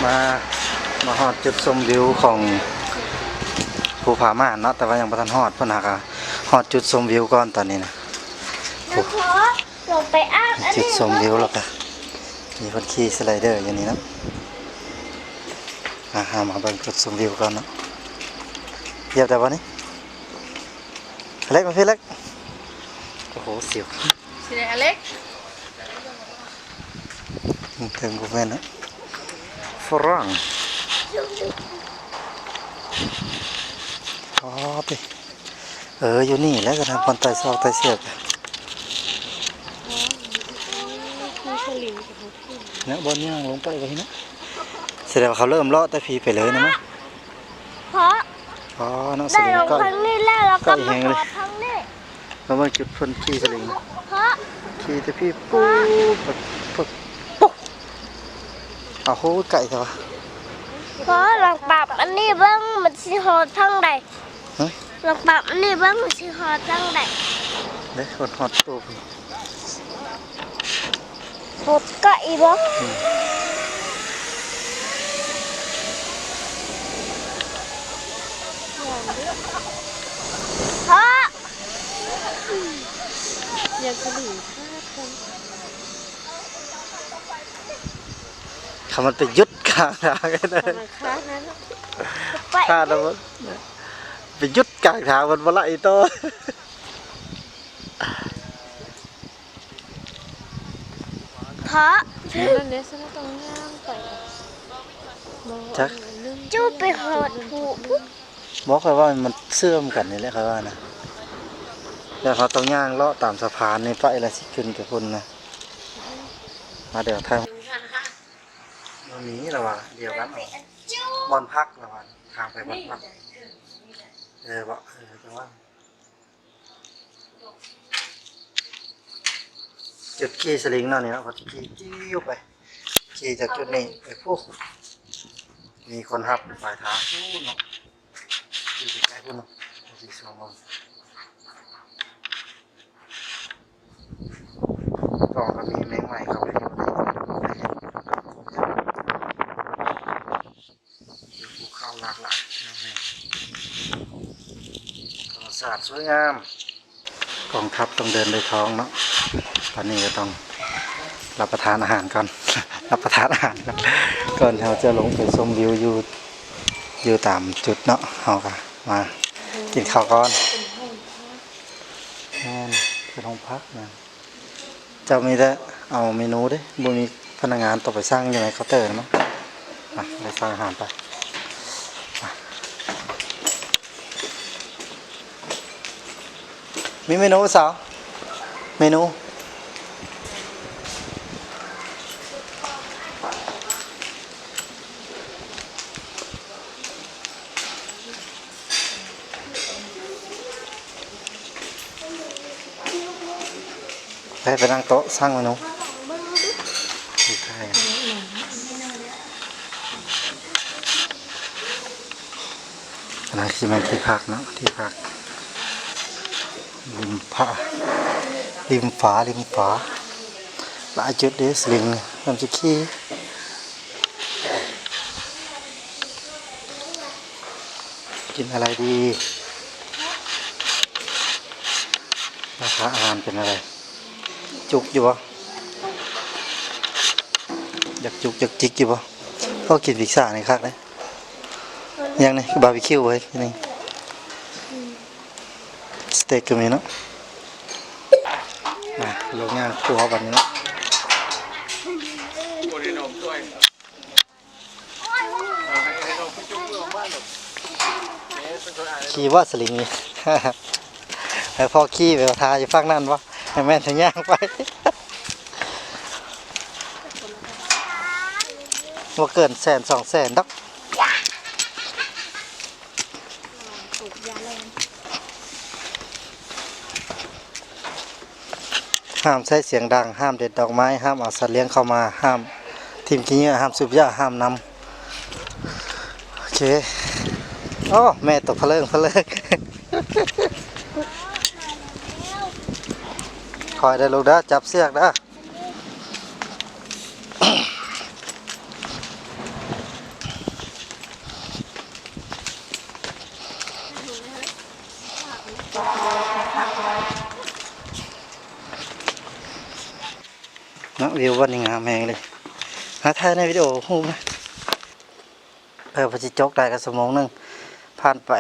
ມາ ມາຮອດຈຸດຊົມວິວຂອງພູຜາມ່ານເນາະ ແຕ່ວ່າຍັງບໍ່ທັນຮອດ ເພິ່ນຫາກະຮອດຈຸດຊົມວິວກ່ອນຕອນນີ້ນະ. ລົງໄປອາບອັນນີ້ ຈຸດຊົມວິວ ແລ້ວກະມີເພິ່ນຂີ່ສະໄລເດີຢູ່ນີ້ເນາະ. ອ່າ ເຮົາມາເບິ່ງຈຸດຊົມວິວກ່ອນເນາະ. ຢຽບໄດ້ບໍ່ນີ້? ອາເລັກ ມາພີ້ເລັກ. ໂອ້ໂຫ ສິວ ຊິໄດ້ອາເລັກ. ອືມ ເຖິງບໍ່ແມ່ນເນາະ ຝຣັ່ງ. ອໍ ຕິ ເອີ ຢູ່ນີ້ແຫຼະ ກະທາງບ່ອນໄຕ່ຊອກໄຕ່ເຊືອກ ເນາະ ບ່ອນຍ່າງລົງໄປວ່າຫັ້ນເນາະ. ສະແດງວ່າເຂົາເລີ່ມເລາະແຕ່ພີ້ໄປເລີຍນະ. ເພາະ ອໍ ເນາະ ສະລິງ ໄກ ທາງນີ້ແລ້ວ ແລ້ວກໍມາຮອດທາງນີ້. ເຮົາມາຈຸດເພິ່ນຂີ່ສະລິງ ເພາະ ຂີ່ແຕ່ພີ້ ປຸບ ປຸບ ປຸບ. ໂອ້ໂຫ ໄກແທ້ວະ. ເພາະລອງປັບອັນນີ້ເບິ່ງ ມັນຊິຮອດທາງໃດ? ຮະ? ລອງປັບອັນນີ້ເບິ່ງ ມັນຊິຮອດທາງໃດ? ເດ້ ຮອດ ຮອດໂຕພຸ້ນ. ໂພດກະອີບໍ່? ອືມ ຮະ ຢາກສະລິງຄາດກັນ ຄັນມັນໄປຢຸດກາງທາງ ຄັນມັນຄາດນັ້ນ ຄາດແລ້ວມັນໄປຢຸດກາງທາງ ມັນບໍ່ໄລ່ຕໍ່. ເພາະ ນັ້ນເດ້ ຊັ້ນຕ້ອງຍ່າງໄປ ຈັກ ຈຸໄປຮອດພູ. ບໍ່ ຂ້ອຍວ່າມັນເຊື່ອມກັນນີ້ແຫຼະ ຂ້ອຍວ່ານະ. ແລ້ວເຮົາຕ້ອງຍ່າງເລາະຕາມສະພານນີ້ໄປ ແລ້ວຊິຂຶ້ນໄປພຸ້ນນະ. ມາ ດຽວຖ່າຍ ມັນມີລະວ່າ ດຽວກັນ ບ່ອນພັກລະວ່າ ທາງໄປບ່ອນພັກ. ເອີ ບໍ່ ເອີ ແຕ່ວ່າ ຈຸດຂີ່ສະລິງເນາະນີ້ເນາະ ເພິ່ນຂີ່ຕິວໄປ ຂີ່ຈາກຈຸດນີ້ໄປພຸ້ນ ມີຄົນຮັບປາຍທາງພຸ້ນເນາະ ຂີ່ໄກໆພຸ້ນເນາະ. ຊິຊອມເບິ່ງ ຕ້ອງກະມີແມງໄມ້ເຂົ້າໄປຢູ່ໃນ ຢູ່ພູເຂົາຫຼາກຫຼາຍ ທຳມະຊາດສວຍງາມ. ກອງທັບຕ້ອງເດີນດ້ວຍທ້ອງເນາະ. ຕອນນີ້ກະຕ້ອງຮັບປະທານອາຫານກ່ອນ ຮັບປະທານອາຫານກ່ອນ ກ່ອນເຮົາຈະລົງໄປຊົມວິວຢູ່ ຢູ່ຕາມຈຸດເນາະ. ເຮົາກະມາກິນເຂົ້າກ່ອນ. ແມ່ນ ເປັນຫ້ອງພັກນະ. ເຈົ້າມີແຕ່ເອົາເມນູເດ້ ບໍ່ມີພະນັກງານ ຕ້ອງໄປສັ່ງຢູ່ໃນເຄົາເຕີນະ. ໄປສັ່ງອາຫານໄປ. ມີເມນູສາວ ເມນູ. ໄປ ໄປນັ່ງໂຕະ ສັ່ງເມນູ. ອັນນັ້ນຊິແມ່ນທີ່ພັກເນາະ ທີ່ພັກ ລິມຜາ ລິມຝາ ລິມຝາ ຫຼາຍຈຸດເດ້ ສະລິງນີ້ ນຳຊິຂີ່. ກິນອາຫານດີ ລາຄາອາຫານເປັນແນວໃດ? ຈຸກຢູ່ບໍ່? ຢາກຈຸກຢາກຈິກຢູ່ບໍ່? ໂອ້ ກິນພິຊານີ້ຄັກເດ້. ຫຍັງນີ້? ບາບີຄິວເວີຍ ນີ້ ສະເຕັກກະມີເນາະ. ມາ ລົງຍ່າງຄົວບັດນີ້ເນາະ. ຂີ່ບໍ່ສະລິງນີ້? ໃຫ້ພໍ່ຂີ່ໄປຖ້າຢູ່ຝັ່ງນັ້ນບໍ່? ໃຫ້ແມ່ນທາງຍ່າງໄປ ບໍ່ເກີນແສນສອງແສນດອກ. ຫ້າມໃຊ້ສຽງດັງ, ຫ້າມເດັດດອກໄມ້, ຫ້າມເອົາສັດລ້ຽງເຂົ້າມາ, ຫ້າມຖິ້ມຂີ້ເຫຍື້ອ, ຫ້າມສູບຢາ, ຫ້າມນຳ. ໂອເຄ. ໂອ້ ແມ່ຕົກພະເລີງພະເລີງ. ຄ່ອຍເດີລູກເດີ, ຈັບເຊືອກເດີ. ວິວວັນນີ້ງາມແຮງເລີຍ. ຫາຖ່າຍໃນວິດີໂອຮູບນະ. ເອີ ເພິ່ນຊິຈົກໄດ້ກໍຊົ່ວໂມງໜຶ່ງຜ່ານໄປ.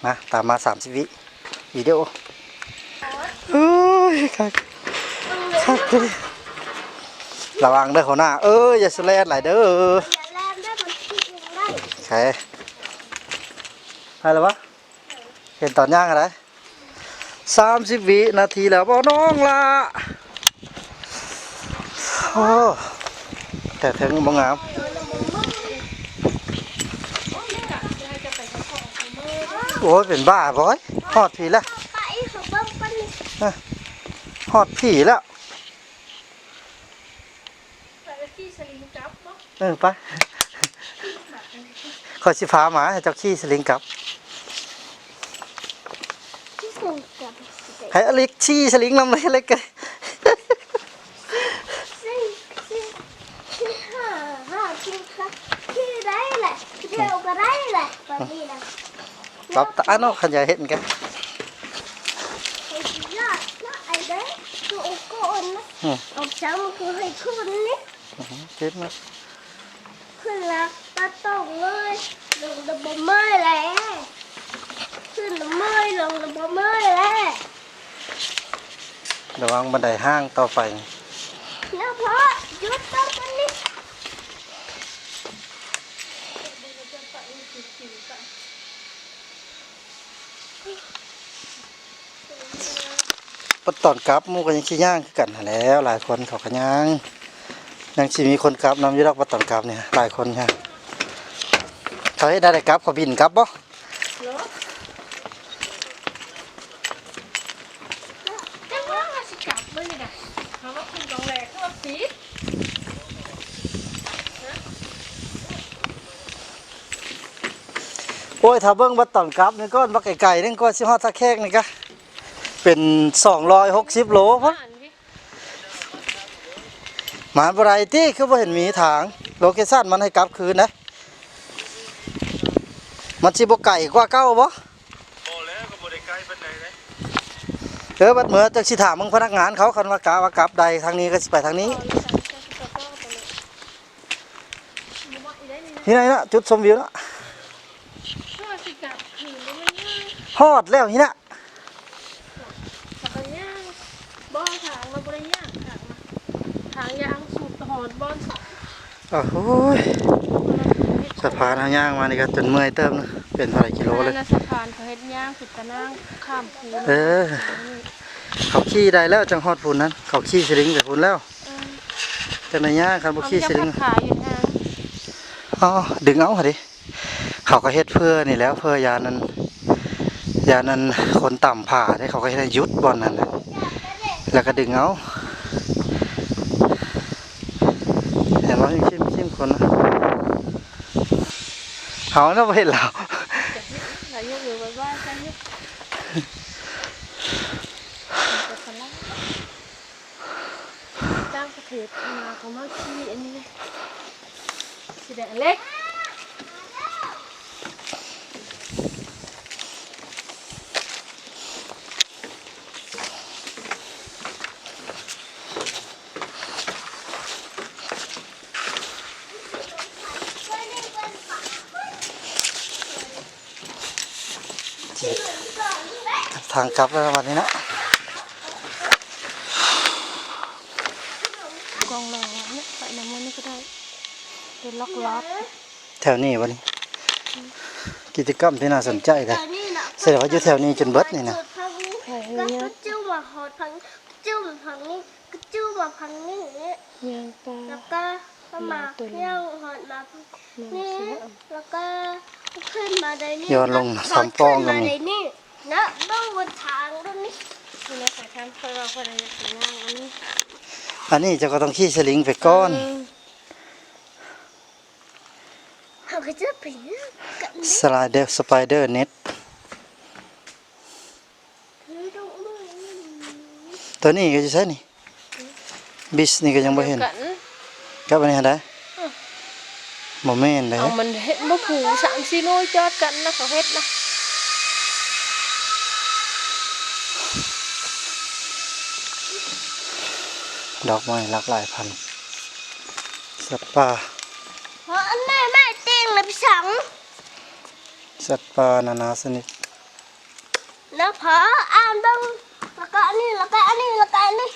ມາ ຕາມມາສາມສິບວິ ວິດີໂອ. ເອີຍ ຄັກ ຄັກເລີຍ. ລະວັງເດີຫົວໜ້າເອີຍ ຢ່າສະແລ່ນຫຼາຍເດີ. ໂອເຄ ໄປແລ້ວວະ? ເຫັນຕອນຍ່າງຫັ້ນໃດ. ສາມສິບວິນາທີແລ້ວບໍ່ນ້ອງຫຼ້າ? ໂອ້ ແຕ່ເທິງບໍ່ງາມ. ໂອ້ຍ ເປັນບ້າບໍ່? ຮອດພີ້ແລ້ວ ຮອດພີ້ແລ້ວ. ໄປຂີ່ສະລິງກັບບໍ່? ເອີ ໄປ ຂ້ອຍຊິພາມາໃຫ້ເຈົ້າຂີ່ສະລິງກັບ. ໃຫ້ອາເລັກຂີ່ສະລິງນຳເລີຍ ເລັກ. ຂີ່ໄດ້ແຫຼະ ດຽວກໍໄດ້ແຫຼະ ບັດນີ້ນະ. ປັບຕາເນາະ ຄັນຢາກເຮັດນຳກັນ. ຍາກນະໄອ້ເດ້ ໂຕໂກນນະ. ອືມ ອອກຈາກມັນຄືໃຫ້ຂຶ້ນນີ້. ອືຮຶ ເຈັບນະ. ຂຶ້ນລະ ຕາຕົງເລີຍ ລົງລະບໍ່ເມື່ອຍແຫຼະ. ຂຶ້ນລະເມື່ອຍ ລົງລະບໍ່ເມື່ອຍແຫຼະ. ລະວັງບັນໄດຮ້າງຕໍ່ໄປ. ນະພໍ່ ຢຸດຕ້ອງອັນນີ້. ບັດຕອນກັບໝູ່ກໍຍັງຊິຍ່າງຄືກັນຫັ້ນແຫຼະ. ຫຼາຍຄົນເຂົາກໍຍ່າງ ຍັງຊິມີຄົນກັບນຳຢູ່ດອກ. ບັດຕອນກັບນີ້ຫຼາຍຄົນຍ່າງ. ເຂົາເຮັດແນວໃດກັບ? ເຂົາບິນກັບບໍ່? ເນາະ ຈັກວ່າເຮົາຊິກັບມື້ນີ້ນະ ເຮົາມາຂຶ້ນກອງແລຄືວ່າປິດ. ໂອ້ຍ ຖ້າເບິ່ງບັດຕອນກັບນີ້ກ່ອນ ບັກໄກໆ ໜຶ່ງກວ່າຊິຮອດທ່າແຂກນີ້ກະເປັນສອງຮ້ອຍຫົກສິບໂລພຸ້ນ. ມາບໍ່ໄດ້ຕິ ຄືບໍ່ເຫັນມີທາງ ໂລເຄຊັນມັນໃຫ້ກັບຄືນນະ. ມັນຊິບໍ່ໄກກວ່າເກົ່າບໍ່? ບໍ່ແລ້ວ ກໍບໍ່ໄດ້ໄກປານໃດເດ້. ເອີ ບັດເມື່ອຈັ່ງຊິຖາມເບິ່ງພະນັກງານເຂົາ ຄັນວ່າກະວ່າກັບໄດ້ທາງນີ້ກໍຊິໄປທາງນີ້. ນີ້ນະ ຈຸດຊົມວິວນະ. ຮອດແລ້ວນີ້ນະ. ຈັກກະຍານ ບໍ່ ທາງມັນບໍ່ໄດ້ຍາກ ທາງນະ ທາງຍ່າງສຸດຮອດບ່ອນ. ໂອ້ຍ ສະພານເຮົາຍ່າງມານີ້ກໍຈົນເມື່ອຍເຕີບນະ ເປັນເທົ່າໃດກິໂລເລີຍ. ສະພານເຂົາເຮັດຍ່າງເປັນຕານາງຂ້າມພູ. ເອີ ເຂົາຂີ່ໄດ້ແລ້ວ ຈັ່ງຮອດພູນັ້ນ ເຂົາຂີ່ສະລິງໄປພຸ້ນແລ້ວ. ເອີ ຈັ່ງໄດ້ຍ່າງ ຄັນບໍ່ຂີ່ສະລິງ ເຂົາມີແຕ່ຂາຢູ່ທາງ. ອໍ ດຶງເອົາຫັ້ນເດ. ເຂົາກໍເຮັດເພື່ອນີ້ແຫຼະ ເພື່ອຢ້ານອັນ ຢ້ານອັນຄົນຕຳຜາເດ້ ເຂົາກໍເຮັດໃຫ້ຢຸດບ່ອນນັ້ນນະ ແລ້ວກໍດຶງເອົາ. ເຫັນບໍ່? ຊິມ ຊິມຄົນນະ ເຮົານະບໍ່ເຫັນລາວ. ຕ່າງປະເທດມາ ເຂົາມາຂີ່ອັນນີ້ເລີຍ. ຊິໄດ້ອາເລັກ ທາງກັບແລ້ວບັດນີ້ເນາະ. ກອງແລວເນາະ ໄປນຳມື້ນີ້ກໍໄດ້ ເປັນລັອກໆ. ແຖວນີ້ບໍ່ນີ້? ອືມ ກິດຈະກຳທີ່ໜ້າສົນໃຈເດ້. ແຖວນີ້ນະ ສະແດງວ່າຢູ່ແຖວນີ້ຈົນເບິດນີ້ນະ. ໄປເລີຍ ກະຈຸມາຮອດຝັ່ງ ຈຸມຝັ່ງນີ້ ກະຈຸມາຝັ່ງນີ້ ຍ່າງໄປ ແລ້ວກະມາ ຍ່າງຮອດມາ ນີ້ ແລ້ວກໍຂຶ້ນມາໄດ້ນີ້ ຍ້ອນລົງ ນະ ທາງປ່ອງກໍມີ ຂຶ້ນມາໄດ້ນີ້ນະ ເບິ່ງບົນທາງເບິ່ງນີ້ ນີ້ນະ ຂ້ອຍຖາມຂ້ອຍວ່າຂ້ອຍຢາກຊິຍ່າງອັນນີ້ ອັນນີ້ເຈົ້າກໍຕ້ອງຂີ່ສະລິງໄປກ່ອນ ເອີ ເຮົາກໍຈະໄປນຳກັນ ສະໄລເດີ ສະໄປເດີເນັດ. ໂຕນີ້ກໍຢູ່ໃສນີ້? ບິສນີ້ກໍຍັງບໍ່ເຫັນ ກັບອັນນີ້ຫັ້ນໃດ. ບໍ່ແມ່ນເດ້. ເອົາມັນເຮັດບໍ່ຜູສາມສີ່ໜ່ວຍຈອດກັນນະ ເຂົາເຮັດນະ. ດອກໄມ້ຫຼາກຫຼາຍພັນ. ສັດປ່າ. ເພາະອັນໃໝ່ໆເຕັງລະໄປສັງ. ສັດປ່ານານາຊະນິດ. ແລ້ວພໍອ່ານເບິ່ງ ແລ້ວກໍອັນນີ້ ແລ້ວກໍອັນນີ້ ແລ້ວກໍອັນນີ້.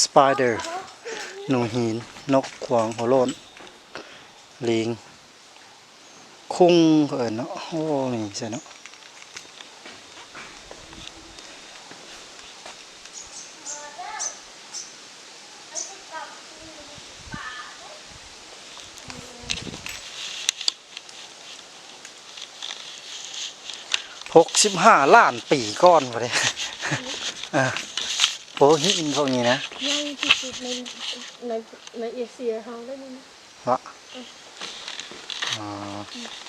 Spider ໜູຫີນ ນົກຂວາງຫົວໂລ້ນ ລີງ ຄຸງ ເຂົາເອີ້ນເນາະ. ໂອ້ ມີໃສ່ເນາະ. ຫົກສິບຫ້າລ້ານປີກ່ອນພຸ້ນເດ້. ເອີ ໂອ້ ຫີນພວກນີ້ນະ ໃຫຍ່ທີ່ສຸດໃນ ໃນ ໃນເອເຊຍເຮົາເລີຍນີ້ນະ. ເນາະ ອືມ ອໍ.